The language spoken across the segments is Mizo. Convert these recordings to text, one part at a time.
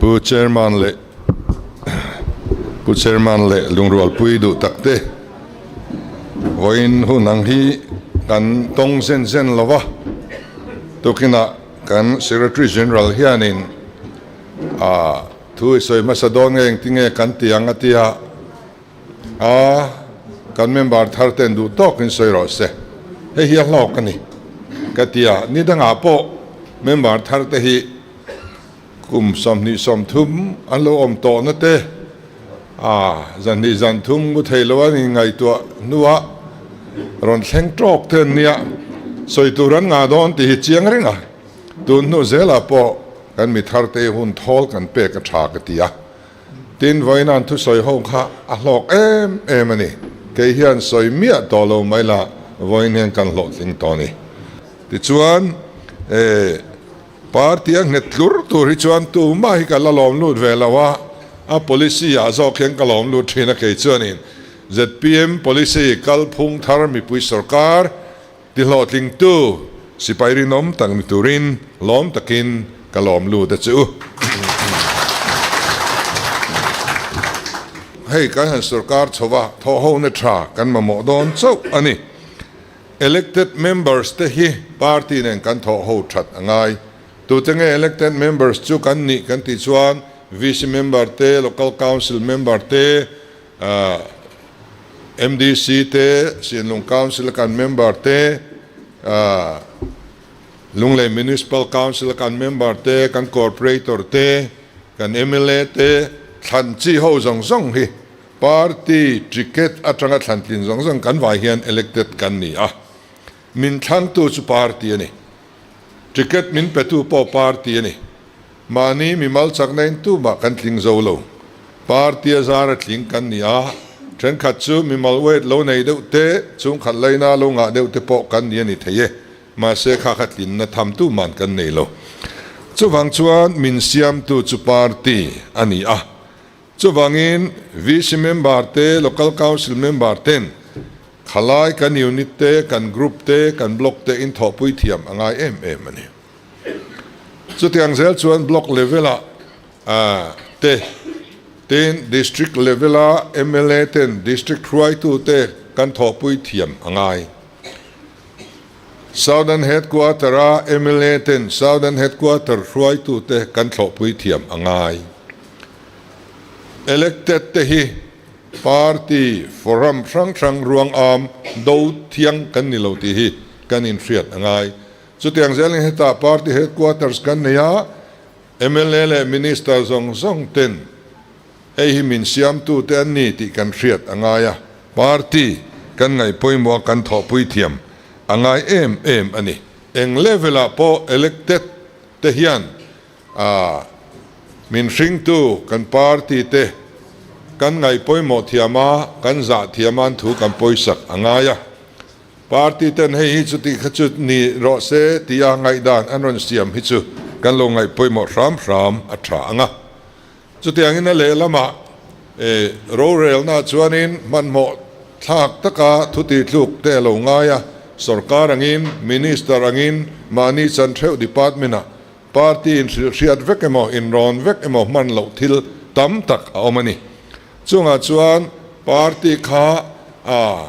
Pu Chairman leh Pu Chairman leh lungrualpui duh tak te, vawiin hun ang hi kan tawng zen zen lo va, tukinah kan Secretary General hianin a thu i sawi hmasa dawn nge engtinge kan ti ang a tia a, kan member thar ten duh tawkin sawi rawh se, hei hi a hlawk a ni ka ti a, ni dangah pawh member thar te hi Kum 23 an lo awm tawhna te, a zanhnih zan thum ngu thei lo an inngaihtuah hnuah rawn thleng tawk te an nia, sawi tur an ngah dawn tih hi chiang reng a, tun hnu zelah pawh kan mi thar te hun thawl kan pek a tha ka ti a, tin vawiin thusawi ho kha a hlawk em em a ni, kei hian sawi miah tawh lo mai la vawiin hian kan hlawhtling tawh a ni. Tichuan, e. Party a nghet tlur tur hi chuan tumah hi ka la lawm lut ve lo a, a policy ah zawk hian ka lawm lut thin a kei chuanin zpm policy kalphung thar mipui sorkar ti hlawhtlingtu sipai rinawm tak ni turin lawm takin ka lawm lut a chu. Hei kan han sorkar chho va thawhhona tha kan mamawh dawn chauh a ni. Elected members te hi party nen kan thawh ho that a ngai. Tute nge elected members chu kan nih kan tih chuan VC member te, Local Council member te, MDC te, Sinlung Council a kan member te, Lunglei Municipal Council a kan member te, kan Corporator te, kan mla te, thlan chi ho zawng zawng hi Party ticket atanga thlan tlin zawng zawng kan vai hian elected kan ni a, min thlangtu chu party a ni. Ticket min petu pawh party a ni. Mahni mimal chakna in tumah kan tling zo lo. Party a zar a tling kan ni a, thenkhat chu mimal weight lo nei deuh te, chungkhat laina lo ngah deuh te pawh kan ni a ni thei e. Mahse kha kha tlinna tham tu man kan nei lo. Chuvang chuan min siamtu chu party a ni a. Chuvangin VC member te, Local Council member ten khalai kan unit te, kan group te, kan block te in thawhpui thiam a ngai em em a ni. Chutiang zel chuan block level ah te, tin district level a mla ten district hruaitu te kan thawhpui thiam a ngai. Southern Headquarter a mla ten Southern Headquarter hruaitu te kan thlawhpui thiam a ngai. Elected te hi party forum hrang hrang ruang am do thiang kan ni lo tih hi kan inhriat a ngai. Chutiang zelin hetah party headquarters kan nei a, mla leh minister zawng zawng ten Hei hi min siamtute an ni tih kan hriat a ngai a, party kan ngaih pawimawh a kan thawhpui thiam a ngai em em a ni. Eng level ah pawh elected te hian a min hringtu kan party te kan ngaih pawimawh thiam a, kan zah thiam a an thu kan pawisak a ngai a. Party ten hei hi chuti kha chu ni rawh se tia ngaihdan an rawn siam hi chu kan lo ngaih pawimawh hram hram a tha ang a. Chutiangin a lehlamah rorelna chuanin hmanhmawh thlak taka thutitluk te a lo ngai a, sorkar angin, minister angin, mahni chan theuh department-ah party inhrilhhriat vek emaw, inrawn vek emaw hman loh thil tam tak a awm a ni. Chungah chuan party kha a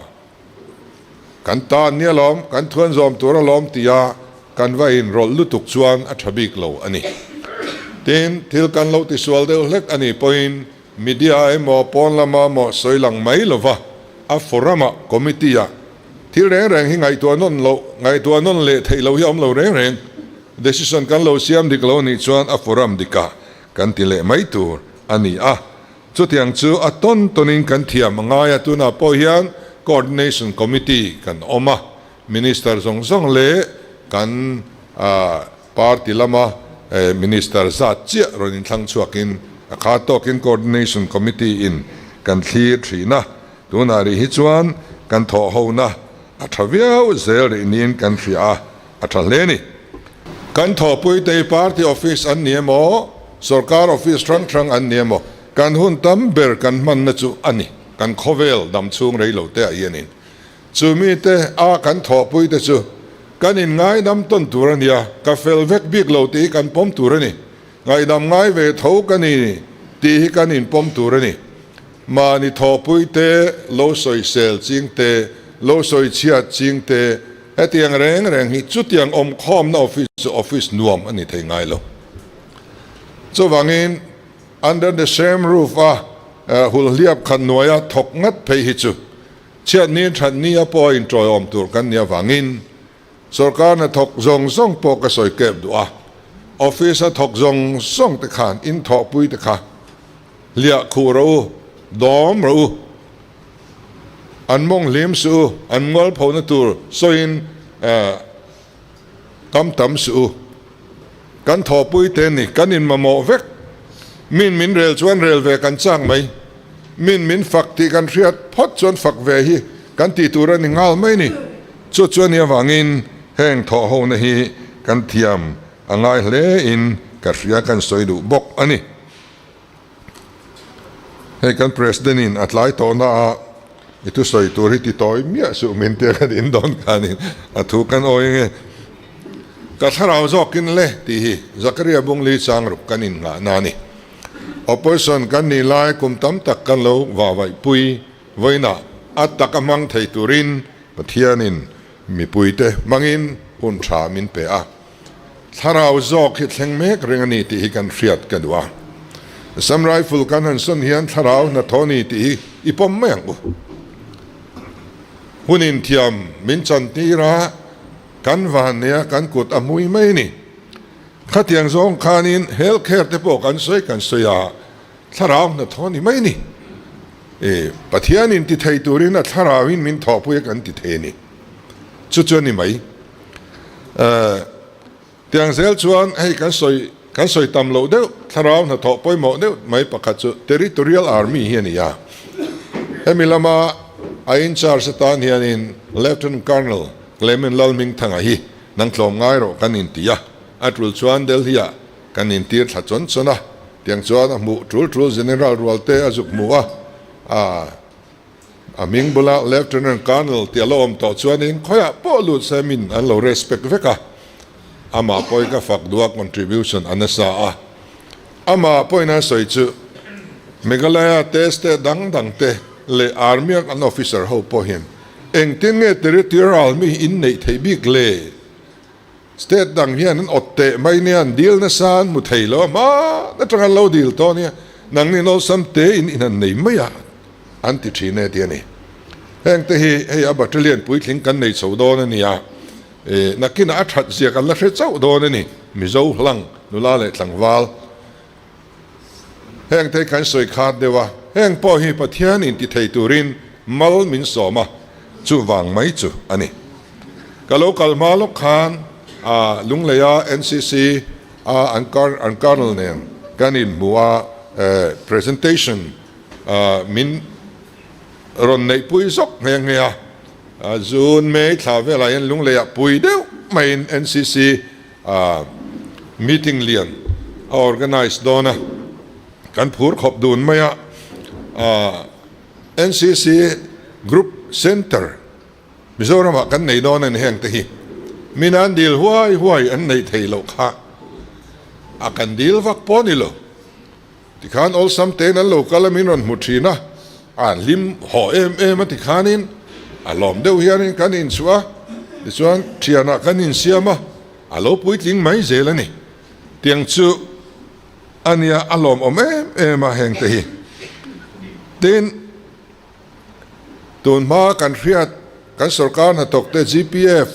kan ta an nia lawm, kan thuan zawm tur alawm tia kan va inrawlh lutuk chuan a tha bik lo a ni. Tin, thil kan lo tisual deuh hlek a nih pawhin media emaw pawn lama maw sawi lang mai lova a forum-ah, committee-ah thil reng reng hi ngaihtuah nawn loh, ngaihtuah nawn leh theih loh hi a awm lo reng reng. Decision kan lo siam dik lo a nih chuan a forum dikah kan ti leh mai tur a ni a. Chutiang chu a tawn tawnin kan thiam a ngai a, tunah pawh hian Coordination Committee kan awm a, Minister zawng zawng leh kan party lama Minister zat chiah rawn inthlang chhuakin a kha tawkin Coordination Committee in kan thlir thin a, tunah rih hi chuan kan thawh hona a tha viau zel rih niin kan hria a, a tha hle a ni. Kan thawhpuite party office an ni emaw, sorkar office hrang hrang an ni emaw, kan hun tam ber kan hmanna chu a ni. Kan khawvel dam chhung rei lo te ah hianin chu mite a kan thawhpuite chu kan inngaidam tawn tur a nia, ka fel vek bik lo tih hi kan pawm tur a ni. Ngaihdam ngai ve tho ka ni tih hi kan inpawm tur a ni. Mahni thawhpui te, lo sawisel ching te, lo sawichhiat ching te, hetiang reng reng hi chutiang awmkhawmna office chu office nuam a ni thei ngai lo. Chuvangin under the same roof a hulhliap khat hnuaia thawk ngat phei hi chu chhiatni thatni a pawh a inṭawiawm tur kan nih avangin Sorkar hnathawk zawng zawng pawh ka sawi kep duh a, office a thawk zawng zawng te khan in thawhpui te kha hliah khuh rawh u, dawm rawh u, an mawng hlim suh u, an ngawl phona tur sawiin kam tam suh u. Kan thawhpui te ni, kan in mamawh vek. Min min rel chuan rel ve kan chak mai. Min min fak tih kan hriat phawt chuan fak ve hi kan tih tur a ni nghal mai ni. Chu chuan i avangin heng thawh hona hi kan thiam a ngai hle in ka hria kan sawi duh bawk a ni. Hei kan President in a tlai tawhna a i thusawi tur hi ti tawi miah suh min tia kan in dawn khanin a thu kan awi nge. Ka thlarau zawkin le tih hi Zakaria Bungli chang ruk kan in nghahna a ni. Opposition kan nih lai kum tam tak kan lo vahvaihpui vawiinah a tak a hmang thei turin Pathianin mipuite hmangin hun tha min pe a. Thlarau zawk hi thleng mek reng a ni tih hi kan hriat ka duh a. Assam Rifle kan han sawn hian thlarau hnathawh a ni tih hi i pawm mai ang u. Hun inthiam min chan tir a, kan van nia kan kut a hmui mai a ni. Khatiang zawng khanin health care te pawh kan sawi kan sawi a, thlarau hnathawh a ni mai a ni. E, Pathianin ti thei turin a thlarauin min thawhpui a kan ti thei a ni. Chu chu a ni mai. Tiang zel chuan hei kan sawi kan sawi tam loh deuh thlarau hnathawh pawimawh deuh mai pakhat chu Territorial Army hi a ni a. Hemi lama a in charge atan hianin Lieutenant Colonel Clement Lalhmingthanga hi nang tlawm ngai rawh kan inti a, a tul chuan Delhi-ah kan intir thla chawn chawn a, tiang chuan a hmuh tul tul General Rualte a zuk hmu a, a. A hming bula Lieutenant Colonel tih a lo awm tawh chuanin khawiah pawh lut se min an lo respect vek a, amah pawhin ka fak duh a contribution a nasa a, amah pawhin a sawi chu Meghalaya te state dang dang te leh army a kan officer ho pawhin engtin nge territorial mi hi in neih theih bik le? State dang hian an awt teh mai nia an dil nasa an hmu thei lo a hma atang an lo dil tawh nia nangni nawlsam te in in an nei mai a an ti thin e tih a ni. Heng te hi hei a battalion puitling kan nei chho dawn a nia e nakinah a that zia kan la hre chauh dawn a ni Mizo hlang nula leh tlangval heng te hi kan sawi khat deuh a heng pawh hi Pathian in ti thei turin mal min sawm a chuvang mai chu a ni. Ka lo kal hma lawk khan a Lungleia NCC a an an Colonel nen kan inhmu a, presentation min rawn neihpui zawk nghe nghe a. June, May thla velah hian Lungleiah pui deuh maiin NCC meeting lian a organise dawn a, kan phur khawp dun mai a. NCC Group Centre Mizoramah kan nei dawn a ni heng te hi. Min an dil huai huai an neih theih loh kha a kan dil vak pawh a ni lo. Tikhan awlsam tein an lo kal a min rawn hmu thin a, an hlim haw em em a tikhanin a lawm deuh hianin kan inchhuah a, tichuan thianah kan insiam a, a lo puitling mai zel a ni. Tiang chu a nia a lawmawm em em a heng te hi. Tin. Tun hma kan hriat kan sorkar hnathawkte GPF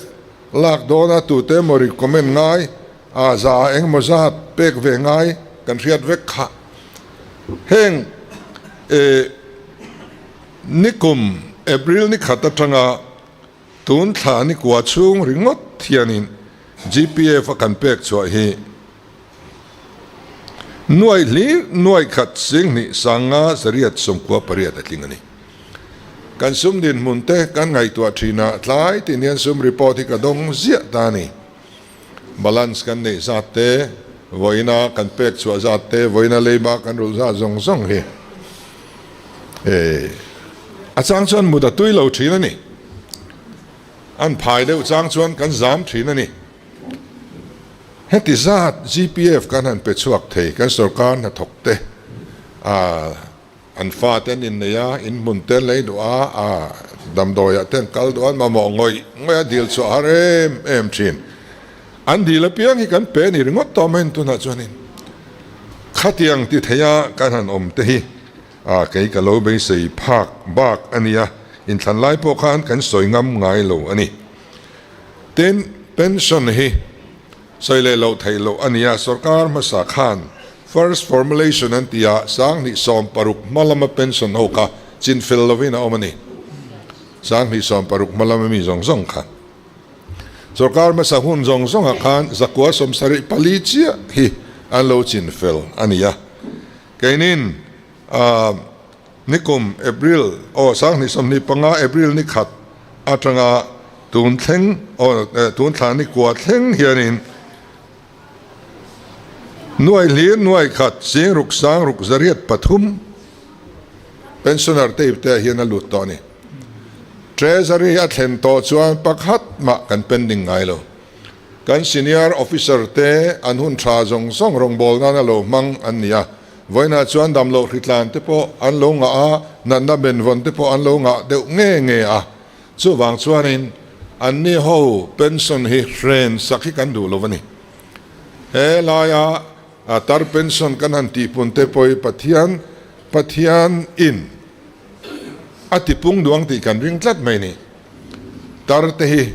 lak dawna tute emaw recommend ngai a za ah engemaw zat pek ve ngai kan hriat vek kha. Heng e nikum April ni khat atanga tun thla ni kua chhung ringawt hianin GPF a kan pek chhuah hi Nuai hlir nuai khat singhnih sanga zariat 98 a tling a ni. Kan sum dinhmun te kan ngaihtuah thin a, tlai tin hian sum report hi ka dawng ziah ta a ni. Balance kan neih zat te, vawiina kan pek chhuah zat te, vawiina leiba kan rulh zat zawng zawng hi a chang chuan mut a tui lo thin a ni. An phai deuh chang chuan kan zam thin a ni. Heti zat GPF kan han pe chhuak thei, kan sorkar hnathawk te an fa te an innei a, in hmun te an lei duh a, a damdawiah te an kal duh a, an mamawh ngawih ngawih a dil chhuah har em em thin. An dil apiang hi kan pe ni ringawt tawh mai tunah chuanin khatiang ti theia kan han awm te hi a kei ka lo beisei phak bak a nia, inthlan lai pawh khan kan sawi ngam ngai lo a ni. Tin, pension hi sawi leh loh theih loh a nia, sorkar hmasa khan first formulation an ti a, 2016 hma lama pension ho kha chinfel lovin a awm a ni. 2016 hma lama mi zawng zawng kha. Sorkar hmasa hun zawng zawngah khan 974 chiah hi an lo chinfel a ni a. Keinin nikum April aw 2025 April ni khat atanga tun thleng aw tun thla ni kua thleng hianin nuai hlir nuai khat sing ruk sang ruk 803 pensioner te ipte ah hian a lut tawh a ni. Treasury a thlen tawh chuan pakhat mah kan pending ngai lo. Kan senior officer te an hun tha zawng zawng rawngbawlna na lo hmang an ni a, vawiinah chuan damloh hritlan te pawh an lo ngah a, natna benvawn te pawh an lo ngah deuh nge nge a. Chuvang chuanin anni ho pension hi hren sak hi kan duh lo a ni. He laia tar pension kan han tihpun te pawh hi Pathian Pathian in a tipung duang tih kan ring tlat mai ni. Tar te hi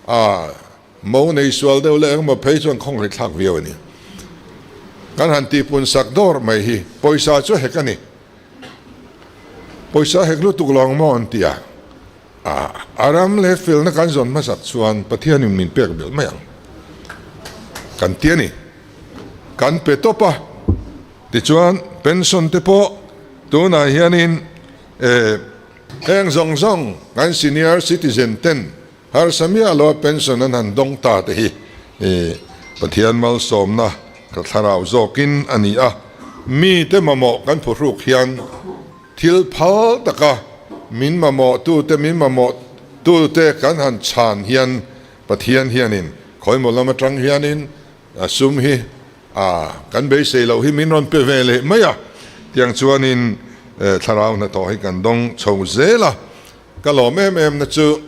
a mo nei sual deuh leh engemaw phei chuan khawngaih thlak viau a ni. Kan han tihpun sak dawr mai hi pawisa chu hek a ni. Pawisa hek lutuk lo ang maw an ti a, a ram leh felna kan zawn hmasak chuan Pathianin min pek belh mai ang kan ti a ni. Kan pe tawp a, tichuan pension te pawh tunah hianin heng zawng zawng kan senior citizen ten Harsa miah lo a pension an han dawng ta te hi Pathian malsawmna ka thlarau zawkin a ni a, mite mamawh kan phuhruk hian thil phal taka min mamawh tute min mamawh tute kan han chhan hian Pathian hianin khawimaw lam atang hianin sum hi a kan beisei loh hi min rawn pe ve leh mai a, tiang chuanin thlarau hnathawh hi kan dawng chho zel a. Ka lawm em em na chu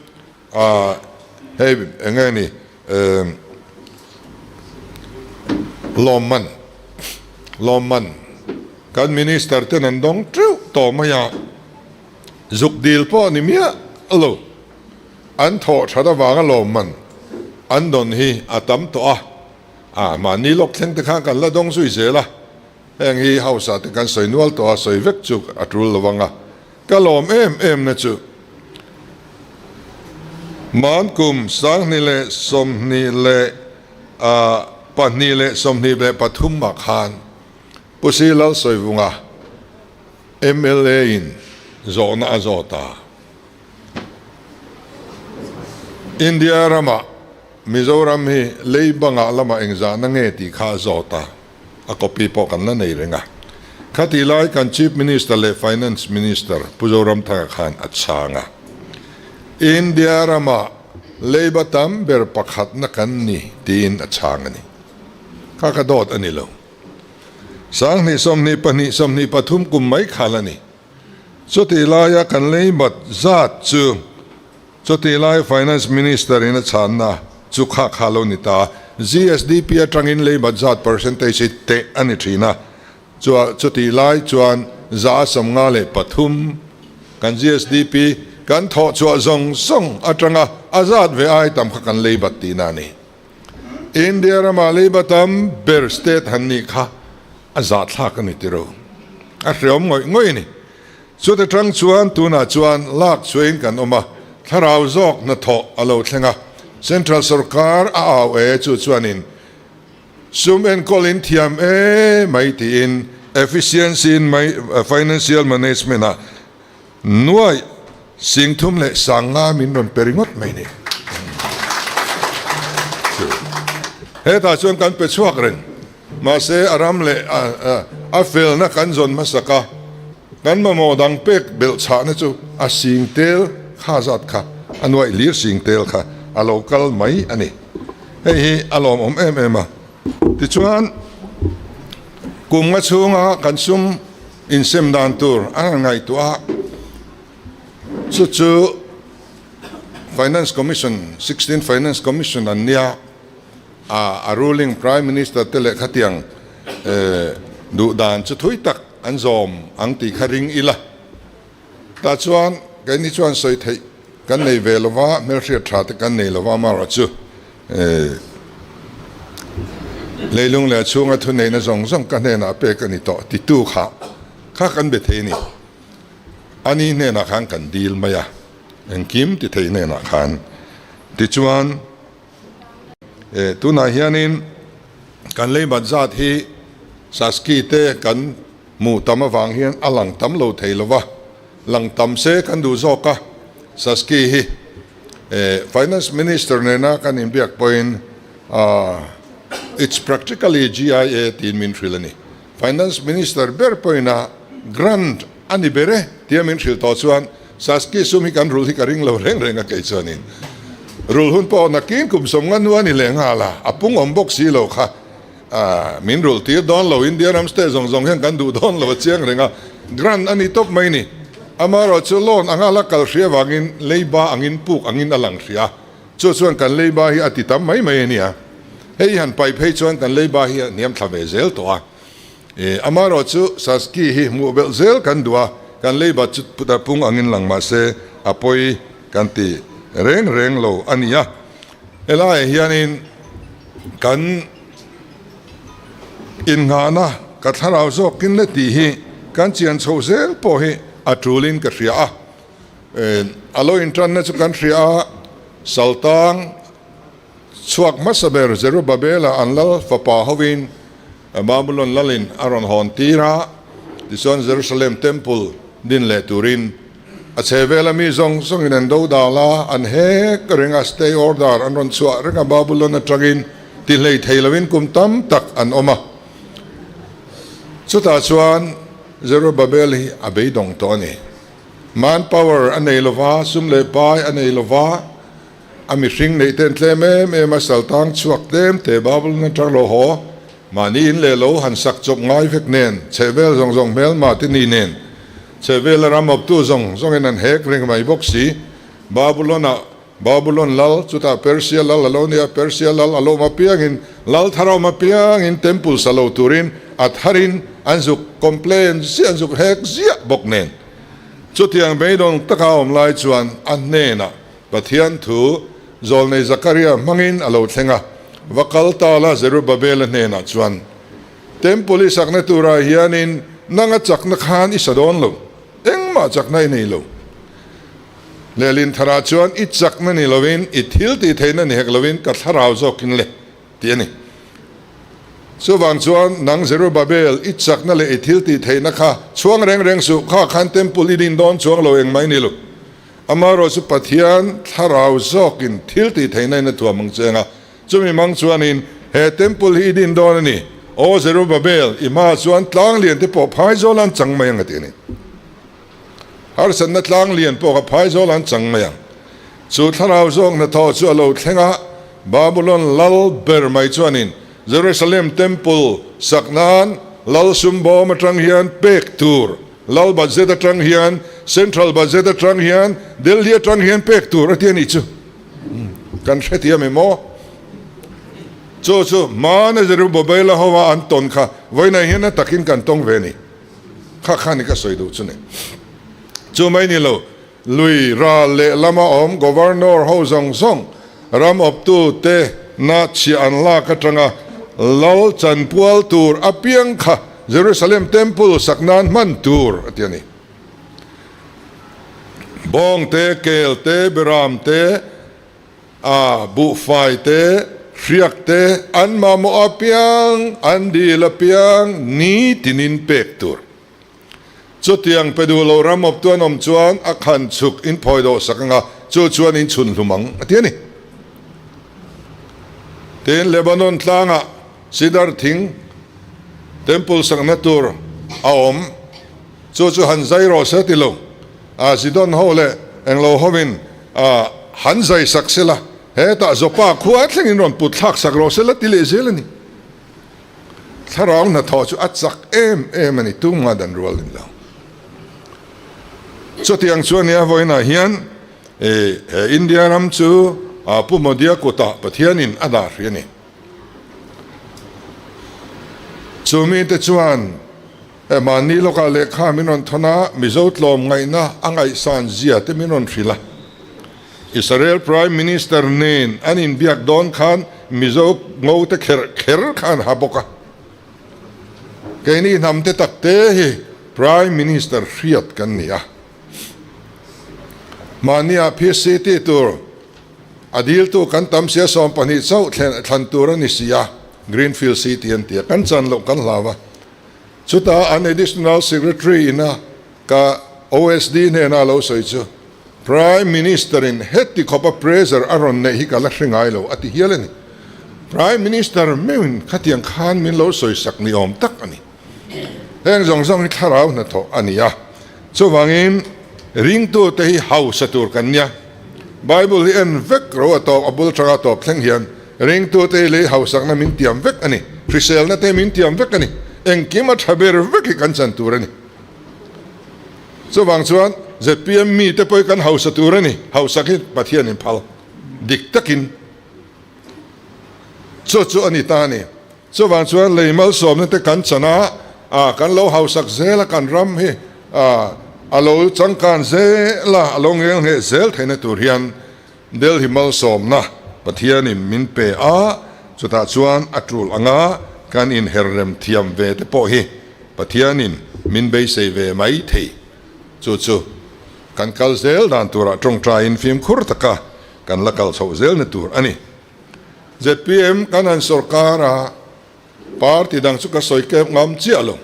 hei eng nge ni lawmman lawmman kan minister ten an dawng teuh tawh mai a, zuk dil pawh ni miah lo an thawh that avanga lawmman an dawn hi a tam tawh a, a mahni lawk thleng te khan kan la dawng zui zel a, heng hi house ah te kan sawi nual tawh a, sawi vek chu a tul lo ang a. Ka lawm em em na chu Man kum 2022 ah khan Pu Si Lalsawivunga mla in zawhna a zawt a. India ramah Mizoram hi leibangah lamah engzahna nge tih kha a zawt a. A copy pawh kan la nei reng a. Khatih lai kan Chief Minister leh Finance Minister Pu Zoramthanga khan a chhang a. India ramah leiba tam ber pakhatna kan ni tiin a chhang a ni. Kha ka dawt a ni lo. 2022 23 kum mai khal a ni. Chutih laia kan leibat zat chu Chutih lai Finance Minister in a chhanna chu kha kha lo ni ta. GSDP atangin leibat zat percentage hi teh a ni thin a. Chua chutih lai chuan 153 kan GSDP kan thawh chhuah zawng zawng atanga a zat ve ai tam kha kan leibat tihna a ni. India rama leiba tam ber state han nih kha a zahthlak a ni tiro. A hreawm ngawih ngawih a ni. Chuta tang chuan tunah chuan lak chuain kan awm a, thlarau zawk hnathawh a lo thleng a, Central sawrkar a au e chu chuanin sum enkawl in thiam e mai tiin efficiency in financial management ah nuaih 35,000 min rawn pe ringawt mai ni. Hetah chuan kan pe chhuak reng. Mahse, a ram leh a felna kan zawn hmasak a, kan mamawh dang pek belh chhahna chu a sing tel kha zat kha, a nuaih hlir sing tel kha a lo kal mai a ni. Hei hi a lawmawm em em a. Tichuan, kum nga chhunga kan sum insem dan tur an han ngaihtuah a, chu chu Finance Commission, 16 Finance Commission an nia, a ruling Prime Minister te leh khatiang duh dan chu thui tak an zawm ang tih kha ring ila. Tah chuan keini chuan sawi theih kan nei ve lova, hmelhriat tha te kan nei lova, amaherawhchu leilung leh chhunga thuneihna zawng zawng ka hnenah pek a ni tawh titu kha kha kan be thei a ni. Ani hnenah khan kan dil mai a, engkim ti thei hnenah khan. Tichuan tunah hianin kan leibat zat hi Saski te kan Hmuh tam avang hian a lang tam lo thei lo va, lang tam se kan duh zawk a, Saski hi Finance Minister nena kan inbiak pawhin It's practically GIA tiin min hrilh a ni. Finance Minister ber pawhin a grant a ni ber e tia min hrilh tawh chuan Saski sum hi kan rulh hi ka ring lo reng reng a kei chuanin rulh hun pawh nakin kum sawmnga hnu a ni leh nghal a, a pung awm bawk si lo kha. Min rulh tir dawn lo, India ram state zawng zawng hian kan duh dawn lo a chiang reng a, grant a ni tawp mai ni. Amaherawhchu loan anga la kal hria vangin leiba angin puk angin a lang hria, chu chuan kan leiba hi a ti tam mai mai a nia. Hei han paih phei chuan kan leiba hi a hniam thla ve zel tawh a. Amaherawhchu Saski hi hmuh belh zel kan duh a, kan leiba chu pung angin lang mah se a pawi kan ti reng reng lo a nia. Helaiah hianin kan innghahna ka thlarau zawkin le tih hi kan chian chhoh zel pawh hi a tulin ka hria a. A lo intanna chu kan hria a, Saltang chhuak hmasa ber Zerubabela an lal fapa hovin Babulon lalin a rawn hawn tir a, tichuan Jerusalem Temple din leh turin a chhehvela mi zawng zawngin an do dal a, an hek reng a, stay order an rawn chhuah reng a, Babulon atangin ti hlei thei lovin kum tam tak an awm a. Chutah chuan Zerubbabel hi a beidawng tawh a ni. Manpower a nei lova, sum leh pai a nei lova, A mihring neih ten tlem em em a saltang chhuak tlem te Babylon atang lo haw, mahni in leh lo han sak chawp ngai vek nen, chhehvel zawng zawng hmelma te ni nen, chhehvela ram awptu zawng zawngin an hek reng mai bawk si. Babylon-ah Babylon lal, chutah Persia lal a lo nia, Persia lal a lo awm apiangin, lal thar a awm apiangin temple sa lo turin a tharin an zuk complain ziah, an zuk hek ziah bawk nen. Chutiang beidawng taka a awm lai chuan a hnenah Pathian thu zawlnei Zakaria hmangin a lo thleng a, va kal ta la Zerubabela hnenah chuan, Temple i sakna turah hianin nanga chakna khan i sa dawn lo, engmah chakna i nei lo. Lehlin tharah chuan i chakna ni lovin, i thil tih theihna ni hek lovin ka thlarau zawkin le, tih a ni. Chuvang chuan nang Zerubabel, i chakna leh i thil tih theihna kha chhuang reng reng suh, kha khan Temple i din dawn chuang lo engmah i ni lo. Amaherawh chu Pathian thlarau zawkin thil tih theihna in a thuam ang che anga, chumi mang chuanin he temple hi i din dawn a ni, Aw Zerubbabel, i hmaah chuan tlang lian te pawh phaizawl an chang mai ang a ti a ni. Harsatna tlang lian pawh kha phaizawl an chang mai ang. Chu thlarau zawk hnathawh chu a lo thleng a, Babulon lal ber mai chuanin Jerusalem temple sak nan lal sumbawm atang hian pek tur Lal budget atang hian, Central budget atang hian, Delhi atang hian pek tur a ti a nih chu. Kan hrethiam em aw? Chu chu hmana Zerubbabela ho a an tawn kha vawiinah hian a takin kan tawng ve a ni. Kha kha ni ka sawi duh chu ni. Chu mai ni lo, lui ral leh lama awm Governor ho zawng zawng ram awptu te na chhiah an lak atanga lal chanpual tur apiang kha Jerusalem Temple sak nan hman tur a ti a ni. Bawng te, kel te, beram te, a buhfai te, hriak te an mamawh apiang, an dil apiang ni tinin pek tur. Chutiang pe duh lo ram awptu an awm chuan a khan chhuk in phawi dawh sak anga chu chuan in chhun hlum ang a ti a ni. Tin, Lebanon tlangah Sidar thing temple sakna tur a awm, chu chu han zai rawh se ti lo, a Zidon ho leh englo hovin a han zai sak sela, hetah Joppa khua thlengin rawn put thlak sak rawh sela ti leh zel a ni. Thlarau hnathawh chu a chak em em a ni, tumah dan rual ni lo. Chutiang chuan nia vawiinah hian he India ram chu Pu Modia kutah Pathianin a dah hrih a ni. Chu mite chuan mahni lawkah lehkha min rawn thawn a, Mizo tlawm ngaihna a ngaihsan zia te min rawn hrilh a. Israel Prime Minister nen an inbiak dawn khan Mizo ngo te kherh kher kha an ha bawk a. Keini hnam te tak te hi Prime Minister hriat kan ni a. Mahnia PCT tur a diltu kan tam sia 12 chauh thlan tur a ni si a, Greenfield City an ti a, kan chan loh kan hlau a. Chutah an Additional Secretary ina ka OSD hnena a lo sawi chu, Prime Minister in heti khawpa pressure a rawn neih hi ka la hre ngai lo a ti hial a ni. Prime Minister meuhin khatiang khan min lo sawi sak ni awm tak a ni. Heng zawng zawng hi thlarau hnathawh a ni a, chuvangin ringtute hi hausa tur kan nia. Bible hi en vek ro a tawp a bul tanga tawp thleng hian ringtute hi lei hausakna min tiam vek a ni, hriselna te min tiam vek a ni, engkim a tha ber vek hi kan chan tur a ni. Chuvang chuan zpm mite pawh hi kan hausa tur a ni, hausak hi Pathian in phal dik takin chu chu a ni ta a ni. Chuvang chuan lei malsawmna te kan chan a, ah kan lo hausak zel a, kan ram hi ah a lo changkan zel a, a lo ngel ngheh zel theihna tur hian Delhi malsawmna Pathianin min pe a, chutah chuan a tul anga kan inherrem thiam ve te pawh hi Pathianin min beisei ve mai thei. Chu chu kan kal zel dan turah tawngtaiin fimkhur taka kan la kal chhoh zelna tur a ni. Zpm kan han sawrkar a, party dang chu ka sawi kep ngam chiah lo.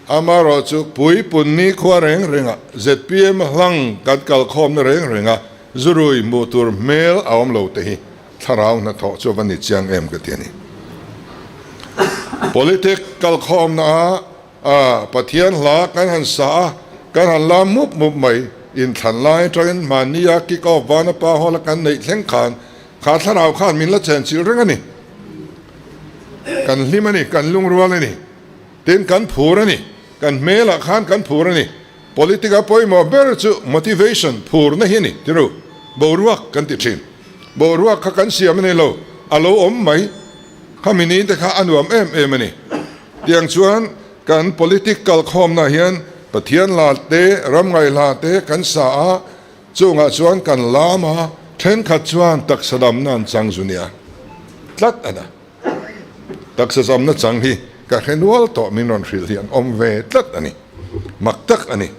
Amaherawhchu puipun nikhua reng rengah zpm hlang kan kalkhawmna reng renga zurui hmuh tur hmel a awm lo te hi thlarau hnathawh chu va ni chiang em ka ti a ni. Politic kalkhawmna a Pathian hla kan han sa a, kan han la mup mup mai. Inthlan lai atangin mahnia kick off vana pa hawla kan neih thleng khan Kha thlarau khan min la chenchilh reng a ni. Kan hlim a ni, kan lungrual a ni. Tin, kan phur a ni. Kan hmelah khan kan phur a ni. Politic a pawimawh ber chu motivation, phurna hi a ni, ti ru. Boruak kan ti thin. Boruak kha kan siam a ni lo, a lo awm mai. Khami ni te kha a nuam em em a ni. Tiang chuan kan politic kalkhawmna hian Pathian hla te, ramngaih hla te kan sa a, Chungah chuan kan lam a, thenkhat chuan taksa damna an chang zu nia tlat a na. Taksa zamna chang hi ka hre nual tawh min rawn hrilh hi an awm ve tlat a ni. Mak tak a ni.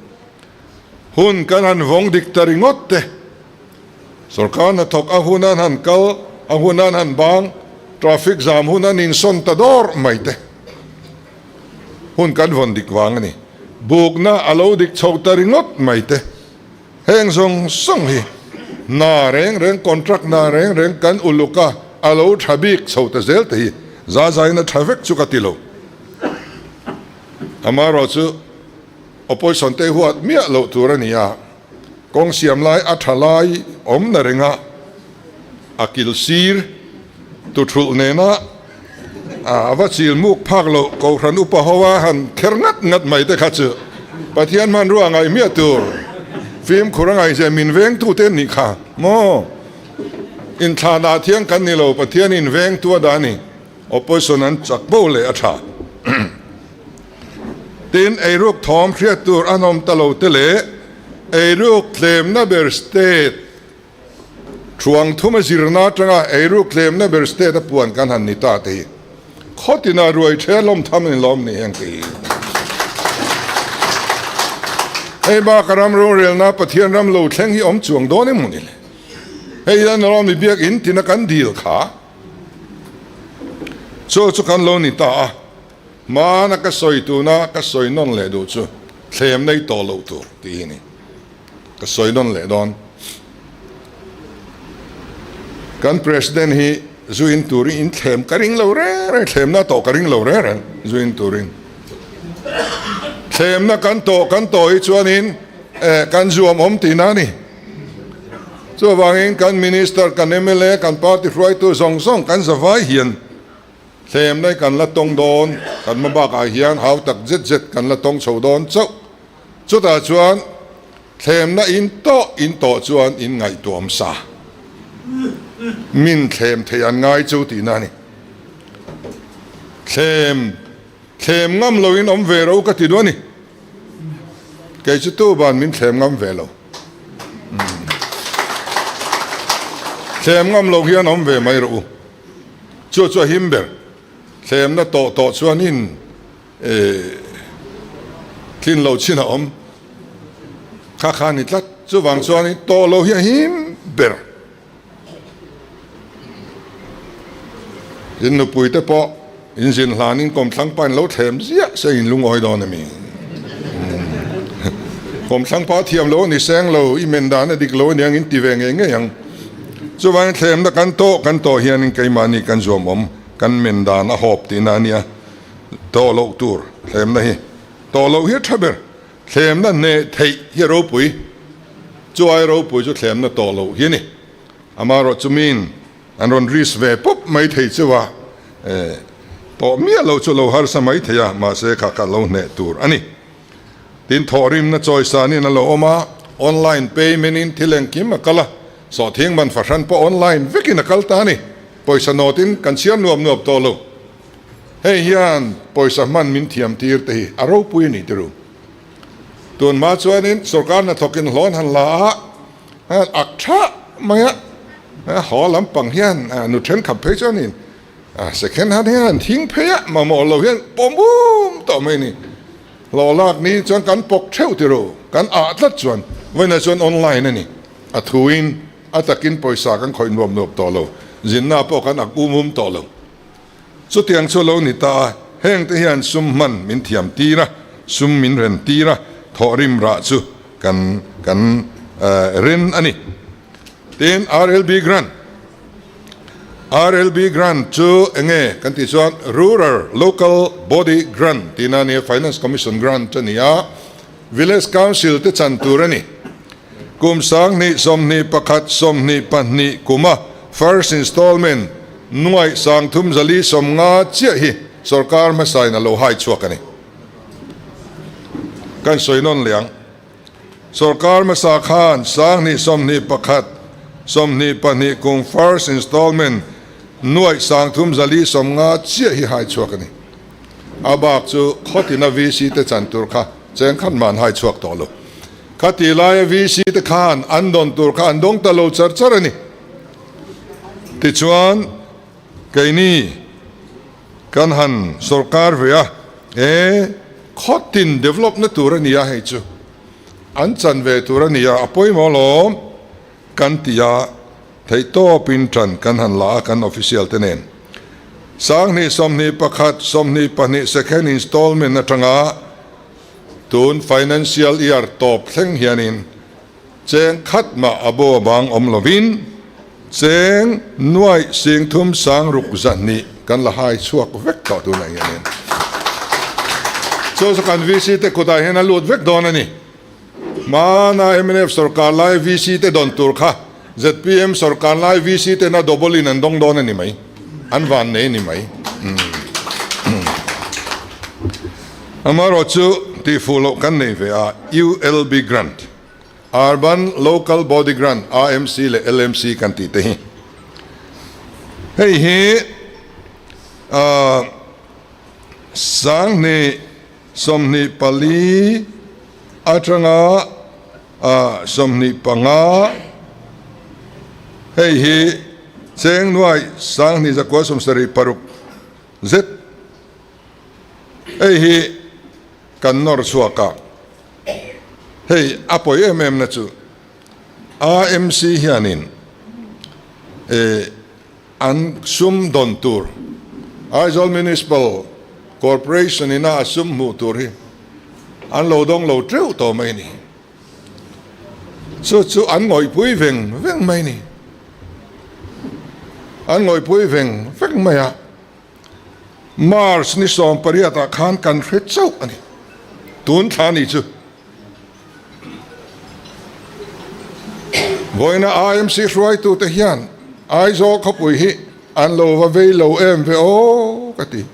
Hun kan han vawng dik ta ringawt te. Sorkar hnathawk a hun an han kal, a hun an han bang, traffic zam hun an insawn ta dawr mai te. Hun kan vawn dik vang a ni. Bukna a lo dik chho ta ringawt mai te. Heng zawng zawng hi hna reng reng, contract hna reng reng kan uluk a, a lo tha bik chho ta zel te hi za zain a tha vek chu ka ti lo. Amaherawh chu opposition te huat miah loh tur a ni a, kawng siam lai a tha lai awm na renga a kil sir tuthulh nena a va chil muk phak loh Kohhran upa ho a han kher ngat ngat mai te kha chu Pathian hmanrua ngaih miah tur fimkhur a ngaihzia min vengtu te an nih kha maw? Inthlanah thiang kan ni lo Pathian in vengtu a dah a ni. Opposition an chak bo leh a tha. Tin, eiruk thawm hriat tur an awm ta lo te leh eiruk tlemna ber state Thuang thuma zirna atanga eiruk tlemna ber state a puan kan han ni ta te hi khawtina ruai the lawm tham in lawm ni heng te hi. Hei baka ram rorelna Pathian ram lo thleng hi awm chuang dawn emaw ni le? Hei hian rawm i biak in tina kan dil kha chu chu kan lo ni ta a, hmana ka sawi tuna ka sawi nawn leh duh chu thlem nei tawh loh tur tih hi a ni. Ka sawi nawn leh dawn. Kan President hi zu in turin in thlem ka ring lo reng reng, thlemna tawh ka ring lo reng reng zu in turin. Thlemna kan tawh kan tawh hi chuanin eh kan zuam awm tihna a ni. Chuvangin kan Minister, kan mla, kan party hruaitu zawng zawng kan zavai hian. Thlemna hi kan la tawng dawn, kan hma bakah hian hau tak zet zet kan la tawng chho dawn chauh. Chutah chuan thlemna in tawh in tawh chuan in ngaihtuahawm sa. Min thlem thei an ngai chu tihna a ni. Thlem thlem ngam loin awm ve ro ka ti duh a ni. Kei chu tu ban min thlem ngam ve lo. Thlem ngam lo hian awm ve mai rawh u. Chu chu a him ber. Thlemna tawh tawh chuanin tlin lo chin a awm. Kha kha a ni tlat. Chuvang chuanin tawh lo hi a him ber. In nupui te pawh in zin hlanin kawmthlang pa in lo thlem ziah se in lungawi dawn a mi? Kawmthlang pa thiam lo a ni seng lo, i men dan a dik lo aniang in ti ve ngei ngei ang. Chuvangin thlemna kan tawh kan tawh hianin keimahni kan zuam awm, kan men dan a hawp tihna a nia. Tawh loh tur thlemna hi tawh loh hi a tha ber. Thlemna hneh theih hi a ropui, chu ai ropui chu thlemna tawh loh hi a ni. Amaherawh chu miin an rawn risk ve pawp mai thei cheu a, tawh miah loh chu lo harsa mai thei a, mahse kha kha lo hneh tur a ni. Tin, thawhrimna chawisanin a lo awm a, online payment in thil engkim a kal a, sawhthing man fahran pawh online vekin a kal ta a ni. Pawisa nawtin kan chhiar nuap nuap tawh lo. Hei hian pawisa hman min thiam tir te hi a ropui a ni tiru. Tun hma chuanin sorkar hnathawkin hlawn han la a, ak tha mai a, haw lampang hian nu thenkhat phei chuanin second hand hian han thing phei a, mamawh lo hian pawm um tawh mai a ni. Hlawh lak ni chuan kan pawk theuh tiru, kan ah tlat chuan vawiinah chuan online a ni. A thuin a takin pawisa kan khawih nuam nuam tawh lo, zinna pawh kan ak um um tawh lo. Chutiang chu lo ni ta a, hengte hian sum hman min thiam tir a, sum min ren tir a, thawhrim rah chu kan kan ren a ni. Tin, RLB Grant RLB Grant chu enge kan tih chuan Rural Local Body Grant tihna a ni a, Finance Commission Grant a ni a, Village Council te chan tur a ni. Kum 20 21 22 kuma first installment nuaih 3450 chiah hi sorkar hmasain a lo hai chhuak a ni. Kan sawi nawn leh ang. Sorkar hmasa khan 20 21 22 kum first installment nuaih 3450 chiah hi hai chhuak a ni. A bak chu khawtina VC te chan tur kha cheng khat man hai chhuak tawh lo. Khati laia VC te khan an dawn tur kha an dawng ta lo char char a ni. Tichuan, keini kan han sorkar ve a, e, khawtin develop na tur a ni a hei chu, an chan ve tur a ni a, a pawimawh alawm kan ti a, theihtawpin ṭan kan han la a kan official te nen. 20 21 22 second installment aṭanga Tun financial year tawp thleng hianin cheng khat mah a bo avang awm lovin cheng nuaih singthum sang ruk zahnih kan la hai chhuak vek tawh tunah hianin chu chu kan VC te kutah hian a lut vek dawn a ni. Hmana mnf sorkar lai VC te dawn tur kha zpm sorkar lai VC ten a double in an dawng dawn a ni mai, an van nei a ni mai. Amaherawh chu tihfuh loh kan nei ve a, ULB Grant, Urban Local Body Grant, AMC leh LMC kan tih te hi. Hei hi 2024 atanga 25, hei hi cheng nuai 2176 zet. Hei hi kan nawr chhuak a, hei a pawi em em na chu AMC hianin an sum dawn tur Aizawl Municipal Corporation ina a sum hmuh tur hi an lo dawng lo teuh tawh mai a ni. Chu chu an ngawihpui veng veng mai a ni. An ngawihpui veng veng mai a. March ni 18 ah khan kan hre chauh a ni. Tun thla ni chu vawiina IMC hruaitute hian Aizawl khawpui hi an lo va vei lo em ve aw. ka ti.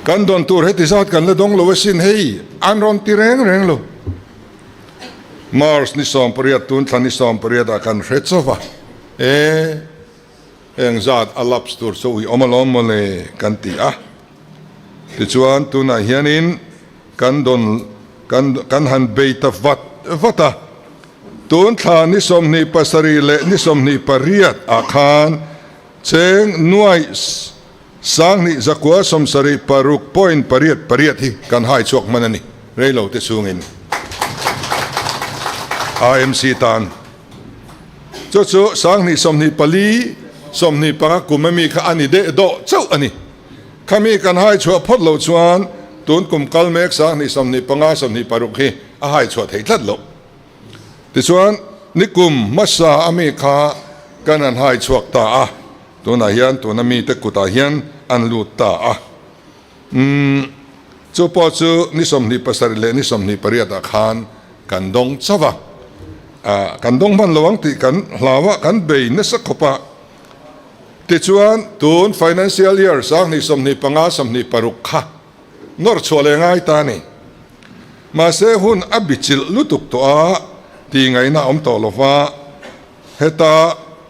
Kan dawn tur heti zat kan la dawng lo asin hei, an rawn ti reng reng lo. March ni 18 tun thla ni 18 ah kan hre chauh va, e heng zat a lapse tur chu ui awm alawm mawle kan ti a. Tichuan tunah hianin kan dawn kan kan han bei ta vat vat a. Tun thla ni 27 leh ni 28 ah khan Cheng nuaih 2976 point pariat pariat hi kan hai chhuak hman a ni, reilo te chhungin AMC tan. Chu chu 2024 25 kum ami kha a ni deh dawh chauh a ni. Khami kan hai chhuah phawt loh chuan tun kum kal mek 2025 26 hi a hai chhuah theih tlat loh. Tichuan, nikum hmasa a mi kha kan han hai chhuak ta a, tunah hian tuna mite kutah hian an lut ta a. Umm, chu pawh chu ni 27 leh ni 28 ah khan kan dawng chauh a. Ah, kan dawng hman lo ang tih kan hlau a, kan bei nasa khawp a. Tichuan, tun financial year 2025 26 kha nawr chhuah leh ngai ta a ni. Mahse hun a bichilh lutuk tawh a, tih ngaihna a awm tawh lo va, heta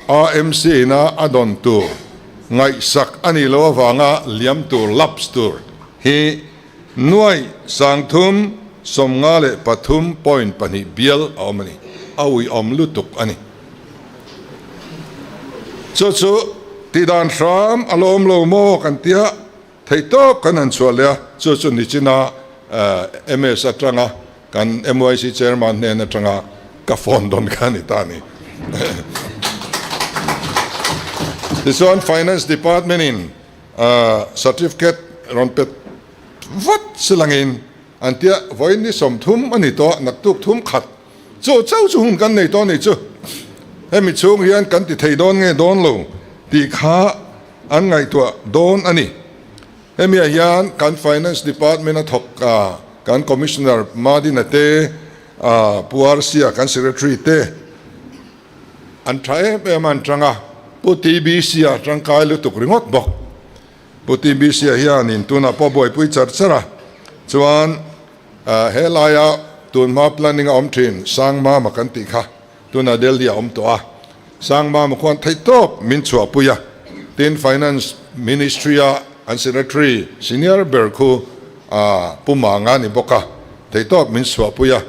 AMC ina a dawn tur ngaihsak a nih loh avanga liam tur, lapse tur, hi nuaih 353 point pahnih bial a awm a ni, a uiawm lutuk a ni. Chu chu tihdan hram a la awm lo maw kan tia. Theih tawp kan han chhuah leh a, chu chu nichina MS atanga kan MYC chairman hnen atanga ka phone dawn kha a ni ta a ni. Tichuan Finance Department in certificate rawn pet vat silangin an tia vawiin ni 30 a ni tawh a, naktuk thum khat chu chauh chu hun kan nei tawh a ni chu. Hemi chhung hian kan ti thei dawn nge dawn lo tih kha An ngaihtuah dawn a ni. Hemiah hian kan Finance Department a thawk a, kan Commissioner Madina te, Pu Arsia kan Secretary te an tha em em a, an tang a, Pu TBC a tangkai lutuk ringawt bawk. Pu TBC a hianin tunah pawh buaipui char char a, chuan he laia tunhma planning a awm thin Sangmama kan tih kha Tunah Delhi a awm tawh a, Sangmama khuan theihtawp min chhuahpui a, tin Finance Ministry a an Secretary senior ber khu Pu Manga a ni bawk a, theihtawp min chhuahpui a,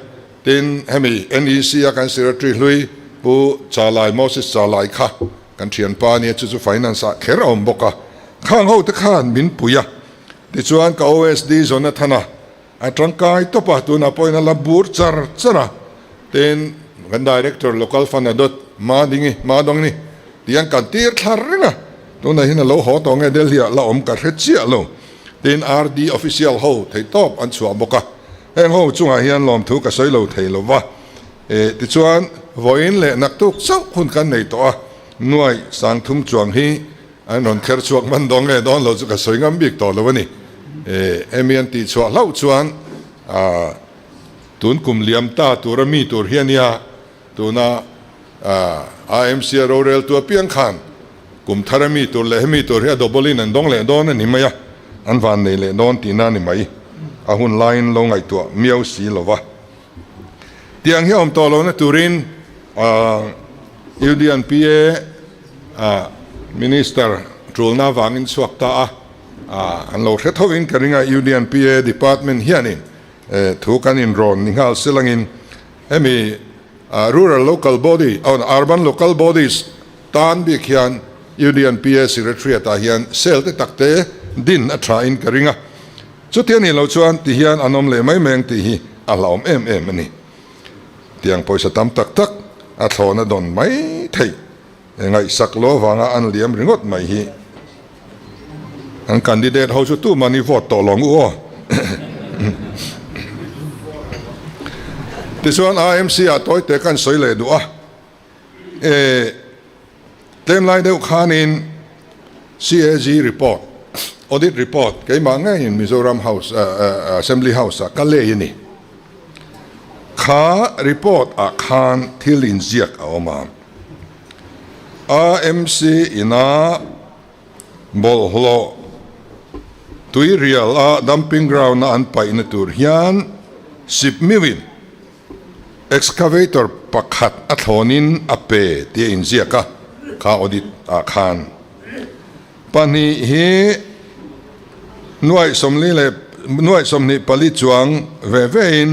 tin hemi NEC a kan Secretary hlui Pu Chalai, Moses Chalai kha kan thianpa a nia, chu chu Finance ah kher a awm bawk a, khang ho te khan min pui a, tichuan ka OSD Jonathana A tangkai tawp a, tunah pawhin a la bur char char a, tin kan Director Local Fund a dawt Ma Dingi, Ma Dawngni tih an kan tir thla reng a, tunah hian a lo haw tawh nge Delhi ah la awm ka hre chiah lo, tin RD Official ho theih tawp an chhuah bawk a, heng ho chungah hian lawmthu ka sawi lo thei lo va, eh tichuan vawiin leh naktuk chauh hun kan nei tawh a, nuai 3000 chuang hi An rawn kher chhuak hman dawn nge dawn lo chu ka sawi ngam bik tawh lo a ni. Emi an tih chhuah hlauh chuan tun kum liam ta tura mi tur hi a nia, tuna AMC a roreltu apiang khan kum thar a mi tur leh hemi tur hi a double in an dawng leh dawn a ni mai a, an van nei leh dawn tihna a ni mai. A hun laiin lo ngaihtuah miau si lo va. Tiang hi a awm tawh lohna turin UDNPA Minister tulna avangin chhuak ta a, an lo hre thovin ka ring a, UDNPA Department hianin thu kan inrawn ni nghal silangin hemi Rural Local Body, Urban Local Bodies tan bik hian UDNPA Secretariat ah hian cell te takte din a tha in ka ring a. Chuti a nih loh chuan ti hian an awm leh mai mai ang tih hi a hlauhawm em em a ni. Tiang pawisa tam tak tak a thlawhna dawn mai theih ngaihsak lo avanga an liam ringawt mai hi an candidate ho chu tuman i vote tawh lo ang u aw. Tichuan AMC ah tawite kan sawi leh duh a, e Tlem lai deuh khanin CAG report, audit report keimah ngeiin Mizoram House, Assembly House ah ka lei a ni. Kha report ah khan thil inziak a awm a. AMC ina. Bawlhhlawh tuirial a dumping ground a an paihna tur hian sipmiuin excavator pakhat a thlawnin a pe tih a inziak a, kha audit ah khan pahnih hi nuaih sawmli leh nuaih 24 chuang ve vein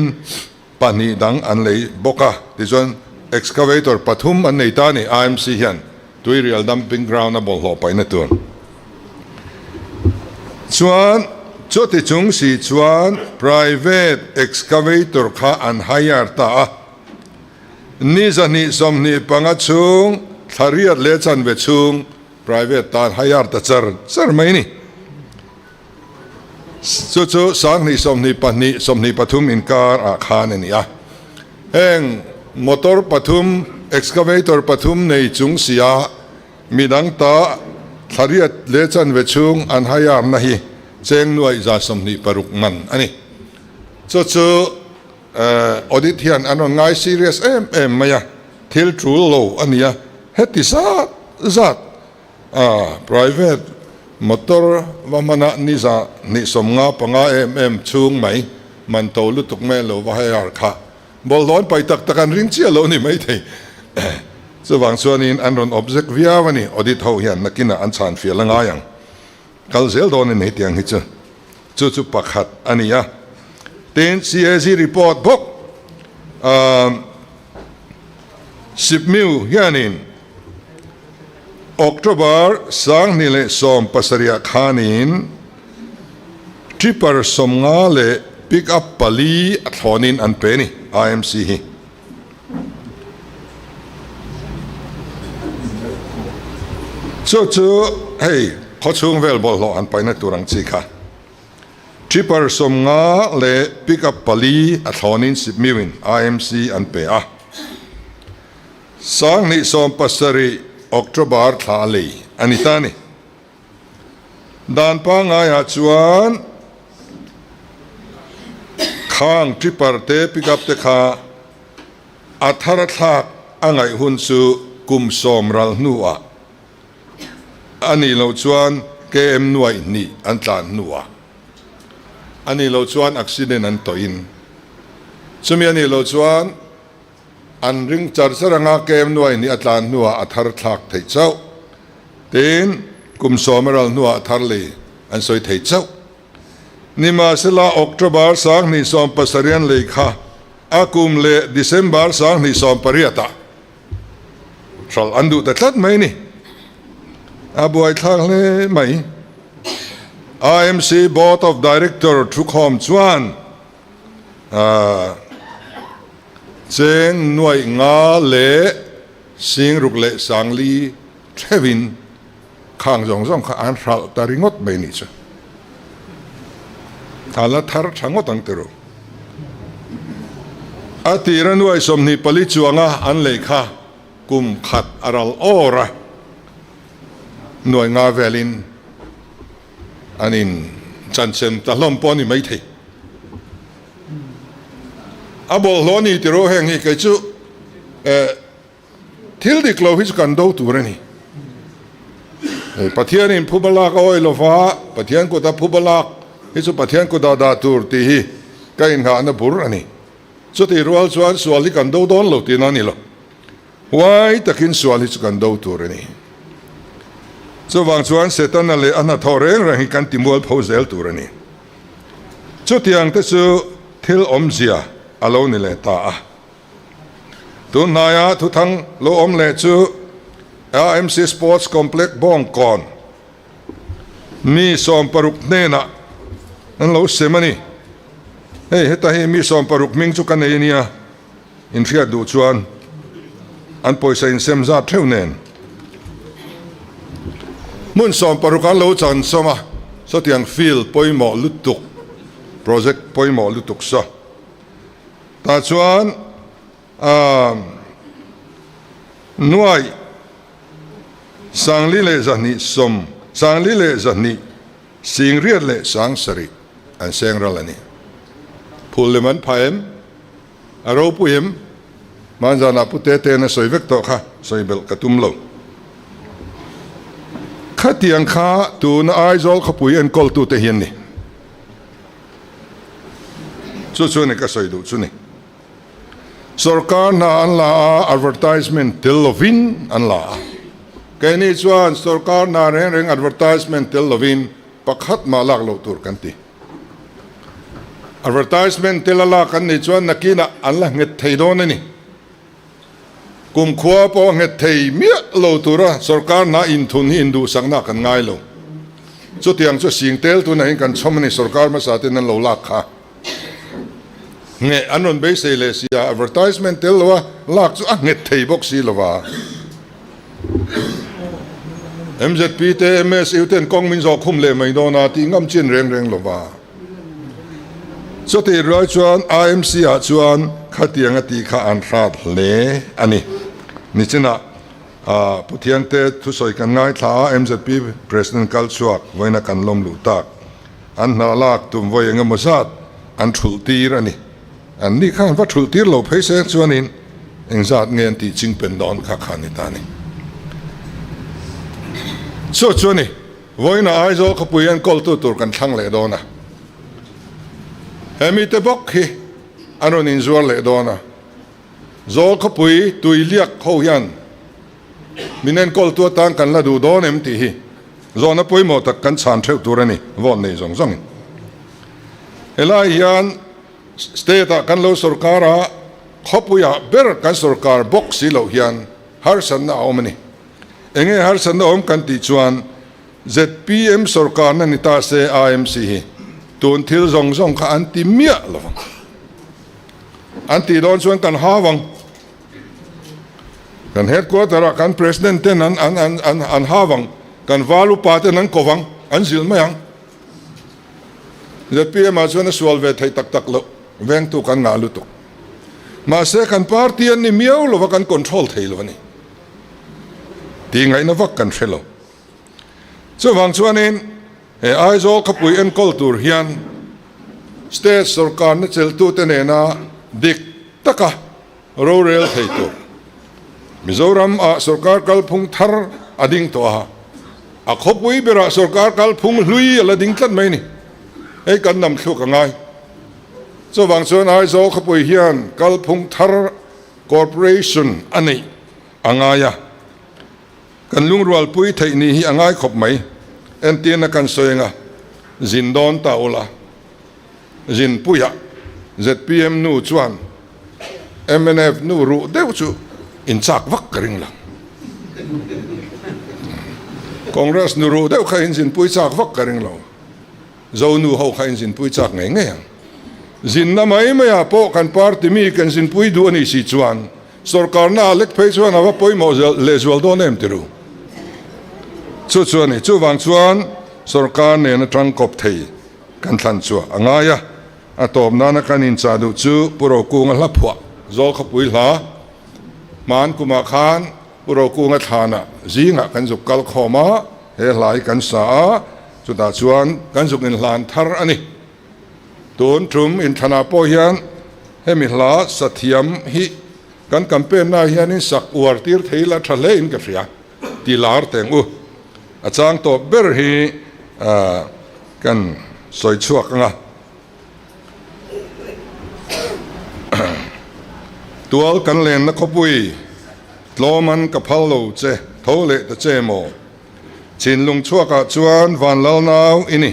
pahnih dang an lei bawk a, tichuan excavator pathum an nei ta a ni, IMC hian tuirial dumping ground a bawlhhlawh paihna tur chuan chuti chung si chuan private excavator kha an hire ta a, ni 225 chhung thla riat leh chanve chhung private tan hire ta char char mai a ni. Chu chu 2022, 23 inkar ah khan a ni a. Heng motor pathum, excavator pathum nei chung sia midang ta thlariat leh chanve chhung an hire-na hi cheng nuaih 126 man a ni. Chu chu audit hian an rawn ngai serious em em mai a, thil tul lo a ni a, heti zat zat A private motor va hmana ni 255 em em chhung mai man to lutuk mai lo va hire kha bawlhhlawh an pai tak tak an ring chiah lo ni maithei. Chuvang chuanin an rawn object viau a ni, audit ho hian nakinah an chhan fial a ngai ang. Kal zel dawn a ni hetiang hi chu. Chu chu pakhat a ni a. Tin, CAG report bawk Sipmiu hianin October 2017 khanin Tipper 50 leh Pick up pali a thlawnin an pe a ni, IMC hi. Chu chu hei khawchhung vel bawlhhlawh an paihna tur ang chi kha. Tipper 50 leh Pick up pali a thlawnin Sipmiuin IMC an pe a. 2017 October thla a lei a ni ta a ni. Dan pangaiah chuan khang tipper te pickup te kha a thar a thlak a ngaih hun chu kum 10 ral hnuah a nih loh chuan KM nuaih hnih an tlan hnuah a nih loh chuan accident an tawhin chumi a nih loh chuan An ring char char anga kem nuai ni a tlan hnuah a thar thlak theih chauh. Tin, kum 10 a ral hnuah a thar lei an sawi thei chauh. Nimahsela, October 2017 an lei kha a kum leh December 2018 ah hralh an duh ta tlat mai ni. A buaithlak hle mai. IMC Board of Director thukhawm chuan Cheng nuaih nga leh sing ruk leh sang li theuhin khang zawng zawng kha an hralh ta ringawt mai nih chu. A la thar tha ngawt ang tiro. A tira nuaih 24 chuanga an lei kha kum khat a ral awr a, nuaih nga velin an in chanchem ta hlawm pawh a ni maithei. A bawlhhlawh a ni tih rawh heng hi kei chu eh thil dik lo hi chu kan do tur a ni. Pathianin phuba lak a awih lova Pathian kuta phuba lak hi chu Pathian kuta dah tur tih hi ka inghahna bur a ni. Chutih rual chuan sual hi kan do dawn lo tihna a ni lo. Huai takin sual hi chu kan do tur a ni. Chuvang chuan Setana leh a hnathawh reng reng hi kan timual pho zel tur a ni. Chutiang te chu thil awmzia a lo ni leh ta a. Tun hnaia thuthang lo awm leh chu AMC Sports Complex Bawngkawn mi 60 hnenah an lo sem a ni. Hei heta hi mi 60 hming chu ka nei a nia. Inhriat duh chuan an pawisa insem zat theuh nen hmun 60 an lo chan sawm a, sawtiang field pawimawh lutuk, project pawimawh lutuk saw tah chuan nuaih 4220, 4200 singriat leh 7000 an seng ral a ni. Phul lem an phah em? A ropui em? Hmanzanah Pu Tete-in a sawi vek tawh kha, sawi belh ka tum lo. Khatiang kha tuna Aizawl khawpui enkawltute hi an ni. Chu chu a ni ka sawi duh chu ni. Sorkar hna an la a, advertisement tel lovin an la a. Keini chuan sorkar hna reng reng advertisement tel lovin pakhat mah lak loh tur kan ti. Advertisement tel a lak an nih chuan nakinah an la nghet thei dawn a ni. Kumkhua pawh a nghet thei miah lo tura sorkar hna inthun hi induhsakna kan ngai lo. Chutiang chu sing tel tunah hian kan chhawm a ni sorkar hmasa ten an lo lak kha. Ngheh an rawn beisei leh si a, advertisement tel lo a lak chu a nghet thei bawk si lo va. MZP te MSU ten kawng min zawh khum leh mai dawn a tih ngam chin reng reng lo va. Chutih rual chuan IMC ah chuan khatiang a tih kha an hrat hle a ni. Nichinah Pu Thiangte thusawi kan ngaithla a, MZP President kal chhuak vawiina kan lawm luh tak. An hna lak tum vawi eng emaw zat an thulh tir a ni. An ni khan va thulh tir lo phei se chuanin engzat nge an tih ching pen dawn kha kha ni ta ni. Chu chu a ni. Vawiina Aizawl khawpui enkawltu tur kan thlang leh dawn a. He mite bawk hi an rawn inzuar leh dawn a. Zawl khawpui tui liak ho hian min enkawltu atan kan la duh dawn em tih hi zawhna pawimawh tak kan chhan theuh tur a ni, vote nei zawng zawngin. Helai hian state ah kan lo sorkar a, khawpuiah ber kan sorkar bawk si loh hian harsatna a awm a ni. Enge harsatna awm kan tih chuan zpm sorkarna ni ta se IMC hi tun thil zawng zawng kha an ti miah lo vang. An tih dawn chuan kan hau ang. Kan headquarter ah kan president ten an an an an an hau ang. Kan val upa ten an ko vang, an zilh mai ang. Zpm ah chuan a sual ve thei tak tak loh, vengtu kan ngah lutuk. Mahse kan party an ni miau lova kan control thei lo a ni. Tih ngaihna vak kan hre lo. Chuvang chuanin he Aizawl khawpui enkawl tur hian state sorkarna chelhtute nena dik taka rorel thei tur Mizoram ah sorkar kalphung thar a ding tawh a, a khawpui berah sorkar kalphung hlui a la ding tlat mai a ni. Hei kan nam thluk a ngai. Chuvang chuan Aizawl khawpui hian kalphung thar corporation a neih a ngai a. Kan lungrualpui theih ni hi a ngai khawp mai. Entirna kan sawi anga zin dawn ta ula, zinpuiah zpm nu chuan mnf nu ruh deuh chu in chak vak ka ring lo. Congress nu ruh deuh kha in zinpui chak vak ka ring lo. Zonu ho kha in zinpui chak ngei ngei ang. Zinna mai maiah pawh kan party mi kan zinpui duh a nih si chuan Sorkarna a lek phei chuan a va pawimawh lehzual dawn em ti ru? Chu chu a ni. Chuvang chuan sorkar nen atang kawp thei kan thlan chu a ngai a. A tawp nana kan inchah duh chu Pu Rokunga hla phuah Zawl khawpui hla hman kumah khan Pu Rokunga thlanah zingah kan zuk kal khawm a, he hla hi kan sa a, chutah chuan kan zuk inhlan thar a ni. Tun tum inthlanah pawh hian hemi hla sathiam hi kan campaign na hianin sak uar tir thei la tha hle in ka hria ti lar teng u. A chang tawp ber hi kan sawi chhuak anga. Tual kan lenna khawpui tlawm an ka phal lo che tho leh ta che maw? Thinlung chhuakah chuan Vanlal nau i ni.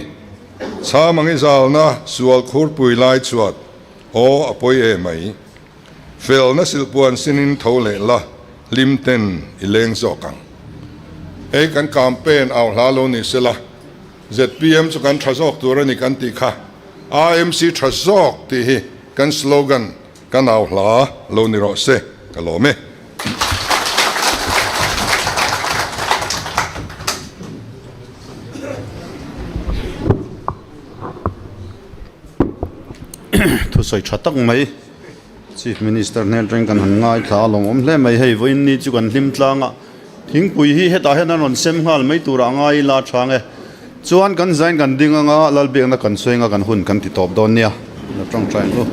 Chham ang i zalna sual khurpui lai chhuat aw a pawi e mai. Felna silhpuan sinin tho leh la hlim ten i leng zawk ang. Hei kan campaign au hla lo ni sela zpm chu kan tha zawk tur a ni kan tih kha AMC tha zawk tih hi kan slogan Ka nau hla lo ni rawh se, ka lawm e. Thusawi tha tak mai Chief Minister hnen atangin kan han ngaithla a lawmawm hle mai. Hei vawiin ni chu kan hlim tlang a, thingpui hi hetah hian an rawn sem nghal mai turah a ngai ila chang e. Chuan kan zain kan ding anga Lalbiakna kan sawi anga kan hun kan ti tawp dawn nia. La tawngtai ang u.